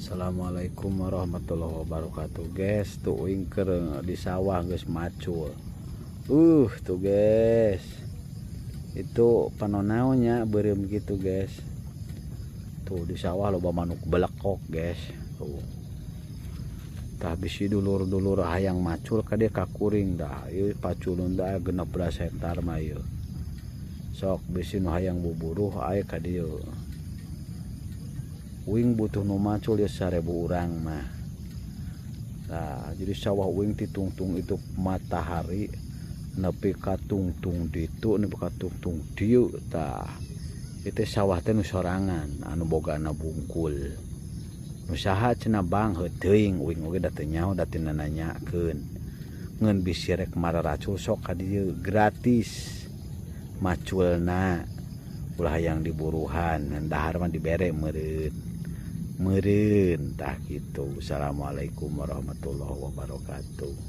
Assalamualaikum warahmatullahi wabarakatuh, guys. Tuh, uing keur di sawah geus macul. Tuh, guys, itu panonaonya beureum gitu, guys. Tuh, di sawah loba manuk belekok, guys. Tuh, tah, bisi dulur-dulur hayang macul ka dieu ka kuring. Dah, ieu paculun dah 16 hektar mah ieu. Sok bisi nu hayang buburuh aya ka dieu. Uing butuh nu macul ya 1000 urang mah. Nah, jadi sawah uing ti tungtung itu matahari nepi ka tungtung ditu, nepi ka tungtung dieu. Tah, itu sawah teh nu sorangan anu bogana bungkul. Nu saha cenah, Bang? Heuh, teuing, uing oge da teu nyaho, da teu nanyakeun. Ngeun bisi rek mararacul, sok ka dieu, gratis maculna, ulah hayang diburuhan. Dahar mah dibere meureun meureun. Tah, kitu. Assalamualaikum warahmatullahi wabarakatuh.